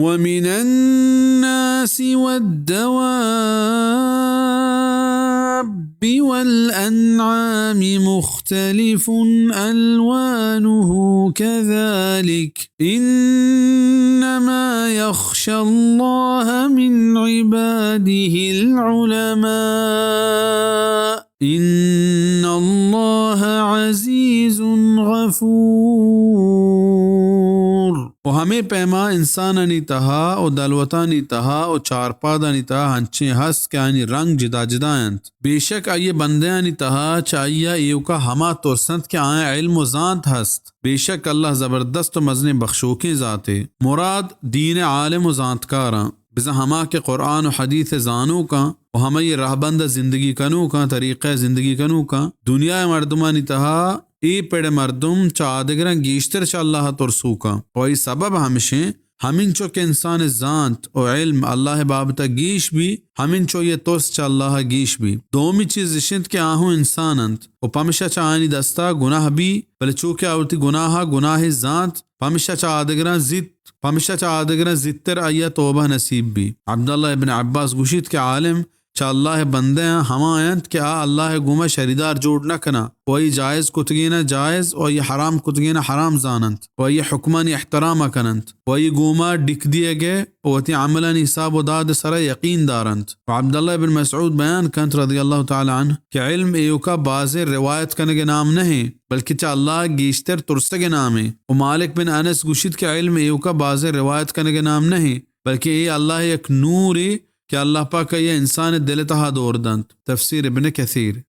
ومن الناس والدواب والأنعام مختلف ألوانه كذلك إنما يخشى الله من عباده العلماء إن الله عزيز غفور. و ہمے پیما انسانانی تہا و دلوتانی تہا و چارپادانی تہا ہنچیں ہست کہ آیانی رنگ جدا جدا انت. بے شک آئی بندیانی تہا چہ آئی ایوکا ہما ترس انت کہ آیاں علم و زانت ہست. بے شک اللہ زبردست و مزنیں بخشوکیں ذاتے. مراد دین عالم و زانتکاراں، بزاں ہما کہ قرآن و حدیث زانوکاں و ہمائی رہبند زندگی کنوکاں، طریقہ زندگی کنوکاں. دنیا مردمانی تہا اے پڑ مردم چہ آدگراں گیشتر چہ اللہ ترسوکاں. و ای سبب ہمشیں، ہمینچو کہ انسان زانت و علم اللہ بابت گیش بی، ہمینچو یہ ترس چہ اللہ گیش بی. دومی چیز اش انت کہ آہوں انسان انت و پمشا چہ آیانی دستا گناہ بی، بلے چو کہ آ وتی گناہ، گناہ زانت، پمشا چہ آدگراں زیت، پمشا چہ آدگراں زیتر آئی توبہ نصیب بی. عبداللہ ابن عباس گوشیت کہ عالم چہ اللہ بندیاں ہما انت کہ آ اللہ گوما شریدار جوڑ نہ کناں و آئی جائز کتگینا جائز و آئی حرام کتگینا حرام زاننت و آئی حکمانی احترام کننت و آئی گوما ڈک دیگے و وتی عملانی حساب و داد سرا یقین دارنت. و عبداللہ ابن مسعود بیان کنت رضی اللہ تعالی عنہ کہ علم ایوکا بازیں روایت کنگ نام نہیں، بلکہ چہ اللہ گیشتر ترسگ نامے. و مالک بن انس گوشیت کہ علم ایوکا بازیں روایت کنگ نام نہیں، بلکہ اے اللہ یک نورے کہ اللہ پاک آئی انسان دل تہا دور دنت. تفسیر ابن کثیر.